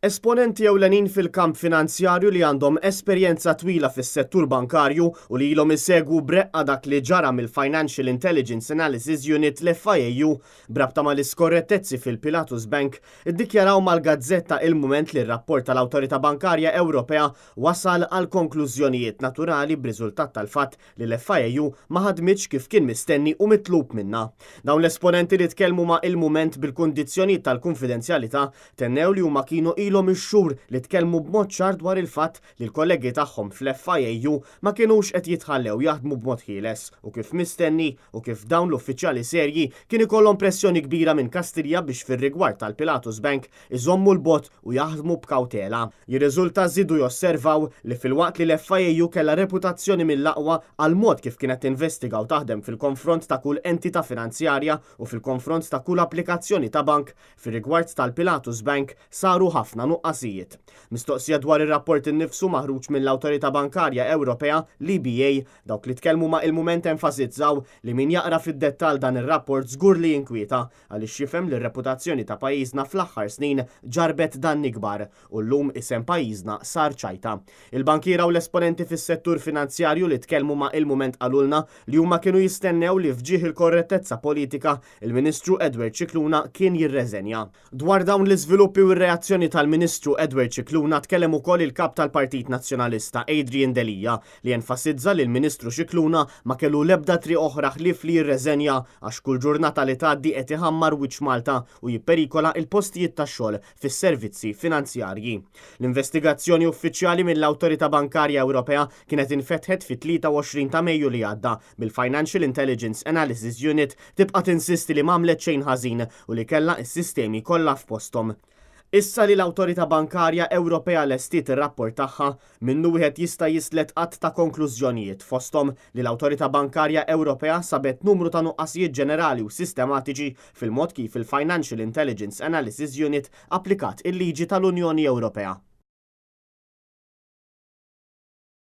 Esponenti ewlenin fil-kamp finanzjarju li għandhom esperjenza twila fis-settur bankarju u li ilhom isegwu b'reqqa dak li ġara mill-Financial Intelligence Analysis Unit, l-FIAU, b'rabta mal-iskorrettezzi fil-Pilatus Bank, iddikjaraw mal-gazzetta Il-Mument li r-rapport tal-Awtorità Bankarja Ewropea wasal għal konklużjonijiet naturali b'riżultat tal-fatt li l-FIAU ma ħadmitx kif kien mistenni u mitlub minnha. Dawn l-esponenti li tkellmu ma' Il-Mument bil-kundizzjonijiet tal-kunfidenzjalità tennew li huma kienu ilhom ix-xhur li tkellmu b'mod ċar dwar il-fatt li l-kollegi tagħhom fl-FIAU ma kinux qed jitħallew jaħdmu b'mod ħieles u kif mistenni u kif dawn l-uffiċjali serji kien ikollhom pressjoni kbira minn Kastilja biex fir-rigward tal-Pilatus Bank iżommu 'l bogħod u jaħdmu b'kawtela. Jirriżulta żiedu josservaw li filwaqt li l-FIAU kellha reputazzjoni mill-aqwa għall-mod kif kienet tinvestiga u taħdem fil-konfront ta' kull entità finanzjarja u fil-konfront ta' kull applikazzjoni ta' bank, fir-rigward tal-Pilatus Bank saru ħafna nuqqasijiet. Mistoqsija dwar ir-rapport innifsu maħruġ mill-Awtorità Bankarja Ewropea, l-EBA, dawk li tkellmu ma' Il-Mument enfasizzaw li min jaqra fid-dettall dan ir-rapport żgur li jinkwieta għaliex jifhem li r-reputazzjoni ta' pajjiżna fl-aħħar snin ġarrbet danni kbar u llum isem pajjiżna sar ċajta. Il-bankiera u l-esponenti fis-settur finanzjarju li tkellmu ma' Il-Mument qalulna li huma kienu jistennew li f'ġieħ il-korrettezza politika, il-Ministru Edward Scicluna kien jirreżenja. Dwar dawn l-iżviluppi u r-reazzjoni tal-Ministru Edward Scicluna tkellem ukoll il-Kap tal-Partit Nazzjonalista Adrian Delia li enfasizza li l-Ministru Scicluna ma kellu l-ebda triq oħra ħlief li jirreżenja għax kull ġurnata li tgħaddi qed iħammar wiċċ Malta u jipperikola l-postijiet tax-xogħol fis-servizzi finanzjarji. L-investigazzjoni uffiċjali mill-Awtorità Bankarja Ewropea kienet infetħet fit-23 ta' Mejju li għadda bil-Financial Intelligence Analysis Unit tibqa' tinsisti li m'għamlet xejn ħażin u li kellha s-sistemi kollha f'posthom. Issa li l-Awtorità Bankarja Ewropea lestiet ir-rapport tagħha, minnu wieħed jista' jislet għadd ta' konklużjonijiet, fosthom li l-Awtorità Bankarja Ewropea sabet numru ta' nuqqasijiet ġenerali u sistematiċi fil-mod kif il-Financial Intelligence Analysis Unit applikat il-liġi tal-Unjoni Ewropea.